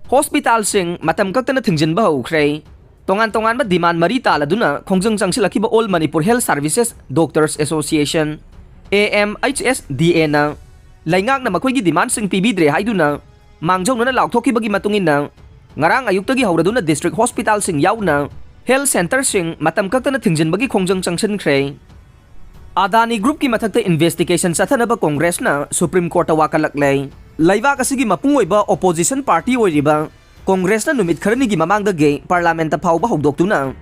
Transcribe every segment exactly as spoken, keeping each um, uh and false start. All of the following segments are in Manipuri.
Hospitalꯁꯤꯡ ꯃꯇꯝ ꯀꯛꯇꯅ ꯊꯤꯡꯖꯤꯟꯕ ꯍꯧꯈ꯭ꯔꯦ꯫ ꯇꯣꯉꯥꯟ ꯇꯣꯉꯥꯟꯕ demand ꯃꯔꯤ ꯇꯥꯜꯂꯗꯨꯅ ꯈꯣꯡꯖꯪ ꯆꯪꯁꯤꯜꯂꯛꯈꯤꯕ All Manipur Health Services Doctors Association, A M H S D Aꯅ ꯂꯩꯉꯥꯛꯅ ꯃꯈꯣꯏꯒꯤ demandꯁꯤꯡ ꯄꯤꯕꯤꯗ꯭ꯔꯦ ꯍꯥꯏꯗꯨꯅ ꯃꯥꯡꯖꯧꯅꯅ ꯂꯥꯎꯊꯣꯛꯈꯤꯕꯒꯤ ꯃꯇꯨꯡ ꯏꯟꯅ, ꯉꯔꯥꯡ ꯑꯌꯨꯛꯇꯒꯤ ꯍꯧꯔꯗꯨꯅ district hospitalꯁꯤꯡ ꯌꯥꯎꯅ health centreꯁꯤꯡ ꯃꯇꯝ ꯀꯛꯇꯅ ꯊꯤꯡꯖꯤꯟꯕꯒꯤ ꯈꯣꯡꯖꯪ ꯆꯪꯁꯤꯟꯈ꯭ꯔꯦ꯫ ꯑꯗꯥꯅꯤ Groupꯀꯤ ꯃꯊꯛꯇ investigation ꯆꯠꯊꯅꯕ Congressꯅ Supreme Courtꯇ ꯋꯥꯀꯠꯂꯛꯂꯦ꯫ ꯂꯩꯕꯥꯛ ꯑꯁꯤꯒꯤ ꯃꯄꯨꯡ ꯑꯣꯏꯕ opposition party ꯑꯣꯏꯔꯤꯕ Congressꯅ ꯅꯨꯃꯤꯠ ꯈꯔꯅꯤꯒꯤ ꯃꯃꯥꯡꯗꯒꯤ Parliamentꯇ ꯐꯥꯎꯕ ꯍꯧꯗꯣꯛꯇꯨꯅ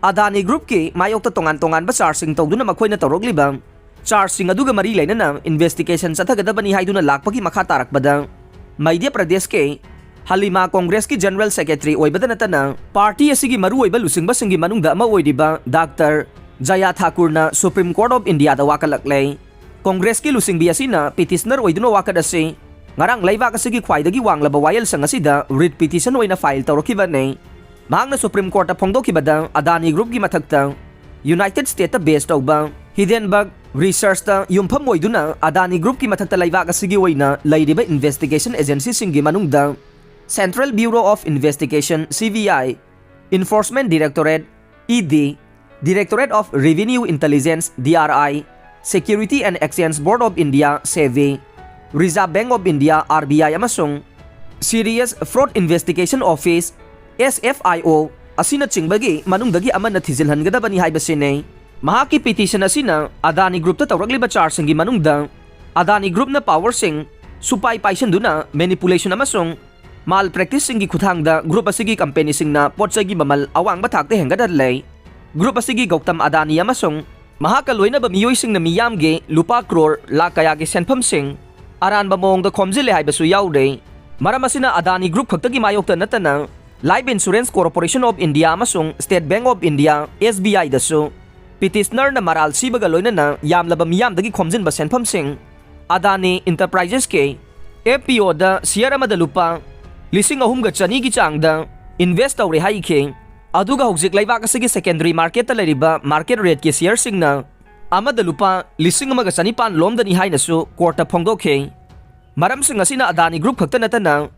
ꯑꯗꯥꯅꯤ Groupꯀꯤ ꯃꯥꯌꯣꯛꯇ ꯇꯣꯉꯥꯟ ꯇꯣꯉꯥꯟꯕ chargeꯁꯤꯡ ꯇꯧꯗꯨꯅ ꯃꯈꯣꯏꯅ ꯇꯧꯔꯛꯂꯤꯕ chargeꯁꯤꯡ ꯑꯗꯨꯒ ꯃꯔꯤ ꯂꯩꯅꯅ investigation ꯆꯠꯊꯒꯗꯕꯅꯤ ꯍꯥꯏꯗꯨꯅ ꯂꯥꯛꯄꯒꯤ ꯃꯈꯥ ꯇꯥꯔꯛꯄꯗ, ꯃꯙ꯭ꯌ ꯄ꯭ꯔꯗꯦꯁꯀꯤ ꯍꯂꯤꯃꯥ Congressꯀꯤ General Secretary ꯑꯣꯏꯕꯗ ꯅꯠꯇꯅ party ꯑꯁꯤꯒꯤ ꯃꯔꯨꯑꯣꯏꯕ ꯂꯨꯆꯤꯡꯕꯁꯤꯡꯒꯤ ꯃꯅꯨꯡꯗ ꯑꯃ ꯑꯣꯏꯔꯤꯕ Doctor Jaya Thakurꯅ Supreme Court of Indiaꯗ ꯋꯥꯀꯠꯂꯛꯂꯦ꯫ Congressꯀꯤ ꯂꯨꯆꯤꯡꯕꯤ ꯑꯁꯤꯅ petitioner ꯑꯣꯏꯗꯨꯅ ꯋꯥꯀꯠ ꯑꯁꯤ ꯉꯔꯥꯡ ꯂꯩꯕꯥꯛ ꯑꯁꯤꯒꯤ ꯈ꯭ꯋꯥꯏꯗꯒꯤ ꯋꯥꯡꯂꯕ ꯋꯥꯌꯦꯜꯁꯪ ꯑꯁꯤꯗ writ petition ꯑꯣꯏꯅ file ꯇꯧꯔꯛꯈꯤꯕꯅꯤ꯫ ꯃꯍꯥꯛꯅ Supreme Courtꯇ ꯐꯣꯡꯗꯣꯛꯈꯤꯕꯗ ꯑꯗꯥꯅꯤ Groupꯀꯤ ꯃꯊꯛꯇ United Statesꯇ base ꯇꯧꯕ Hindenburg Researchꯇ ꯌꯨꯝꯐꯝ ꯑꯣꯏꯗꯨꯅ ꯑꯗꯥꯅꯤ Groupꯀꯤ ꯃꯊꯛꯇ ꯂꯩꯕꯥꯛ ꯑꯁꯤꯒꯤ ꯑꯣꯏꯅ ꯂꯩꯔꯤꯕ investigation agencyꯁꯤꯡꯒꯤ ꯃꯅꯨꯡꯗ Central Bureau of Investigation, C B I, Enforcement Directorate, E D, Directorate of Revenue Intelligence, D R I, Security and Exchange Board of India, SEBI, Reserve Bank of India, R B I, ꯑꯃꯁꯨꯡ Serious Fraud Investigation Office, S F I O, ꯑꯁꯤꯅꯆꯤꯡꯕꯒꯤ ꯃꯅꯨꯡꯗꯒꯤ ꯑꯃꯅ ꯊꯤꯖꯤꯜꯍꯟꯒꯗꯕꯅꯤ ꯍꯥꯏꯕꯁꯤꯅꯤ꯫ ꯃꯍꯥꯛꯀꯤ petition ꯑꯁꯤꯅ ꯑꯗꯥꯅꯤ Groupꯇ ꯇꯧꯔꯛꯂꯤꯕ chargeꯁꯤꯡꯒꯤ ꯃꯅꯨꯡꯗ ꯑꯗꯥꯅꯤ Groupꯅ powerꯁꯤꯡ ꯁꯨꯄꯥꯏ ꯄꯥꯏꯁꯤꯟꯗꯨꯅ manipulation ꯑꯃꯁꯨꯡ malpracticeꯁꯤꯡꯒꯤ ꯈꯨꯠꯊꯥꯡꯗ group ꯑꯁꯤꯒꯤ companyꯁꯤꯡꯅ ꯄꯣꯠꯆꯩꯒꯤ ꯃꯃꯜ ꯑꯋꯥꯡꯕ ꯊꯥꯛꯇ ꯍꯦꯟꯒꯠꯍꯜꯂꯦ꯫ Group ꯑꯁꯤꯒꯤ ꯒꯧꯇꯝ ꯑꯗꯥꯅꯤ ꯑꯃꯁꯨꯡ ꯃꯍꯥꯛꯀ ꯂꯣꯏꯅꯕ ꯃꯤꯑꯣꯏꯁꯤꯡꯅ ꯃꯤꯌꯥꯝꯒꯤ ꯂꯨꯄꯥ ꯀ꯭ꯔꯣꯔ ꯂꯥꯈ ꯀꯌꯥꯒꯤ ꯁꯦꯟꯐꯝꯁꯤꯡ ꯑꯔꯥꯟꯕ ꯃꯑꯣꯡꯗ ꯈꯣꯝꯖꯤꯜꯂꯦ ꯍꯥꯏꯕꯁꯨ ꯌꯥꯎꯔꯦ꯫ ꯃꯔꯝ ꯑꯁꯤꯅ ꯑꯗꯥꯅꯤ Group ꯈꯛꯇꯒꯤ ꯃꯥꯌꯣꯛꯇ ꯅꯠꯇꯅ Life Insurance Corporation of India ꯑꯃꯁꯨꯡ State Bank of India, S B I, ꯗꯁꯨ petitionerꯅ ꯃꯔꯥꯜ ꯁꯤꯕꯒ ꯂꯣꯏꯅꯅ ꯌꯥꯝꯂꯕ ꯃꯤꯌꯥꯝꯗꯒꯤ ꯈꯣꯝꯖꯤꯟꯕ ꯁꯦꯟꯐꯝꯁꯤꯡ ꯑꯗꯥꯅꯤ Enterprises ꯀꯤ F P O ꯗ share ꯑꯃꯗ ꯂꯨꯄꯥ ꯂꯤꯁꯤꯡ ꯑꯍꯨꯝꯒ ꯆꯅꯤꯒꯤ ꯆꯥꯡꯗ invest ꯇꯧꯔꯦ ꯍꯥꯏꯈꯤ꯫ ꯑꯗꯨꯒ ꯍꯧꯖꯤꯛ ꯂꯩꯕꯥꯛ ꯑꯁꯤꯒꯤ secondary marketꯇ ꯂꯩꯔꯤꯕ market rateꯀꯤ shareꯁꯤꯡꯅ ꯑꯃꯗ ꯂꯨꯄꯥ ꯂꯤꯁꯤꯡ ꯑꯃꯒ ꯆꯅꯤꯄꯥꯟ ꯂꯣꯝꯗꯅꯤ ꯍꯥꯏꯅꯁꯨ courtꯇ ꯐꯣꯡꯗꯣꯛꯈꯤ꯫ ꯃꯔꯝꯁꯤꯡ ꯑꯁꯤꯅ ꯑꯗꯥꯅꯤ Group ꯈꯛꯇ ꯅꯠꯇꯅ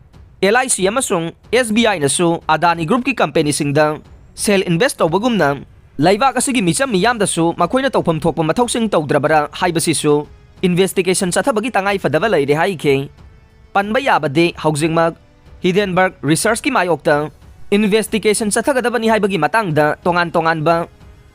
ꯑꯦꯜ ꯑꯥꯏ ꯁꯤ ꯑꯃꯁꯨꯡ ꯑꯦꯁ ꯕꯤ ꯑꯥꯏꯅꯁꯨ ꯑꯗꯥꯅꯤ ꯒ꯭ꯔꯨꯞꯀꯤ ꯀꯝꯄꯦꯅꯤꯁꯤꯡꯗ ꯁꯦꯜ ꯏꯟꯚꯦꯁ ꯇꯧꯕꯒꯨꯝꯅ ꯂꯩꯕꯥꯛ ꯑꯁꯤꯒꯤ ꯃꯤꯆꯝ ꯃꯤꯌꯥꯝꯗꯁꯨ ꯃꯈꯣꯏꯅ ꯇꯧꯐꯝ ꯊꯣꯛꯄ ꯃꯊꯧꯁꯤꯡ ꯇꯧꯗ꯭ꯔꯕꯔꯥ ꯍꯥꯏꯕꯁꯤꯁꯨ ꯏꯟꯚꯦꯁꯇꯤꯒꯦꯁꯟ ꯆꯠꯊꯕꯒꯤ ꯇꯉꯥꯏ ꯐꯗꯕ ꯂꯩꯔꯦ ꯍꯥꯏꯈꯤ꯫ ꯄꯟꯕ ꯌꯥꯕꯗꯤ ꯍꯧꯖꯤꯛꯃꯛ ꯍꯤꯗꯦꯟꯕꯔꯒ ꯔꯤꯁꯔꯆꯀꯤ ꯃꯥꯌꯣꯛꯇ ꯏꯟꯚꯦꯁꯇꯤꯒꯦꯁꯟ ꯆꯠꯊꯒꯗꯕꯅꯤ ꯍꯥꯏꯕꯒꯤ ꯃꯇꯥꯡꯗ ꯇꯣꯉꯥꯟ ꯇꯣꯉꯥꯟꯕ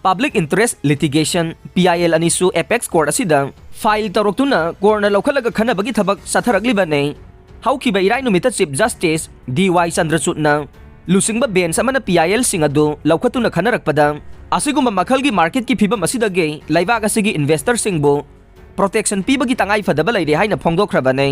public interest litigation, P I L, ꯑꯅꯤꯁꯨ ꯑꯦꯄꯦꯛꯁ ꯀꯣꯔꯠ ꯑꯁꯤꯗ ꯐꯥꯏꯜ ꯇꯧꯔꯛꯇꯨꯅ ꯀꯣꯔꯠꯅ ꯂꯧꯈꯠꯂꯒ ꯈꯟꯅꯕꯒꯤ ꯊꯕꯛ ꯆꯠꯊꯔꯛꯂꯤꯕꯅꯤ꯫ ꯍꯧꯈꯤꯕ ꯏꯔꯥꯏ ꯅꯨꯃꯤꯠꯇ ꯆꯤꯐ ꯖꯁꯇꯤꯁ ꯗꯤ ꯋꯥꯏ ꯆꯟꯗ꯭ꯔꯆꯨꯗꯅ ꯂꯨꯆꯤꯡꯕ ꯕꯦꯟꯆ ꯑꯃꯅ ꯄꯤ ꯑꯥꯏ ꯑꯦꯜꯁꯤꯡ ꯑꯗꯨ ꯂꯧꯈꯠꯇꯨꯅ ꯈꯟꯅꯔꯛꯄꯗ, ꯑꯁꯤꯒꯨꯝꯕ ꯃꯈꯜꯒꯤ ꯃꯥꯔꯀꯦꯠꯀꯤ ꯐꯤꯕꯝ ꯑꯁꯤꯗꯒꯤ ꯂꯩꯕꯥꯛ ꯑꯁꯤꯒꯤ ꯏꯟꯚꯦꯁꯇꯔꯁꯤꯡꯕꯨ ꯄ꯭ꯔꯣꯇꯦꯛꯁꯟ ꯄꯤꯕꯒꯤ ꯇꯉꯥꯏ ꯐꯗꯕ ꯂꯩꯔꯦ ꯍꯥꯏꯅ ꯐꯣꯡꯗꯣꯛꯈ꯭ꯔꯕꯅꯤ꯫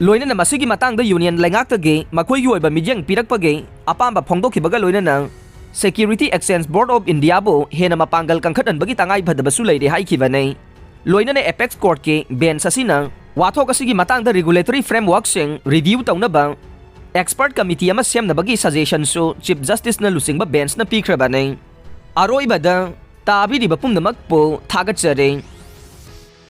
ꯂꯣꯏꯅꯅ ꯃꯁꯤꯒꯤ ꯃꯇꯥꯡꯗ ꯌꯨꯅꯤꯌꯟ ꯂꯩꯉꯥꯛꯇꯒꯤ ꯃꯈꯣꯏꯒꯤ ꯑꯣꯏꯕ ꯃꯤꯠꯌꯦꯡ ꯄꯤꯔꯛꯄꯒꯤ ꯑꯄꯥꯝꯕ ꯐꯣꯡꯗꯣꯛꯈꯤꯕꯒ ꯂꯣꯏꯅꯅ Security Exchange Board of Indiaꯕꯨ ꯍꯦꯟꯅ ꯃꯄꯥꯡꯒꯜ ꯀꯟꯈꯠꯍꯟꯕꯒꯤ ꯇꯉꯥꯏ ꯐꯗꯕꯁꯨ ꯂꯩꯔꯦ ꯍꯥꯏꯈꯤꯕꯅꯤ꯫ ꯂꯣꯏꯅꯅ ꯑꯦꯄꯦꯛꯁ ꯀꯣꯔꯠꯀꯤ ꯕꯦꯟꯆ ꯑꯁꯤꯅ ꯋꯥꯊꯣꯛ ꯑꯁꯤꯒꯤ ꯃꯇꯥꯡꯗ ꯔꯤꯒꯨꯂꯦꯇꯔꯤ ꯐ꯭ꯔꯦꯝꯋꯥꯔꯛꯁꯤꯡ ꯔꯤꯚꯤꯌꯨ ꯇꯧꯅꯕ ꯑꯦꯛꯁꯄꯔꯠ ꯀꯃꯤꯇꯤ ꯑꯃ ꯁꯦꯝꯅꯕꯒꯤ ꯁꯖꯦꯁꯟꯁꯨ ꯆꯤꯐ ꯖꯁꯇꯤꯁꯅ ꯂꯨꯆꯤꯡꯕ ꯕꯦꯟꯆꯅ ꯄꯤꯈ꯭ꯔꯕꯅꯤ꯫ ꯑꯔꯣꯏꯕꯗ, ꯇꯥꯕꯤꯔꯤꯕ ꯄꯨꯝꯅꯃꯛꯄꯨ ꯊꯥꯒꯠꯆꯔꯤ꯫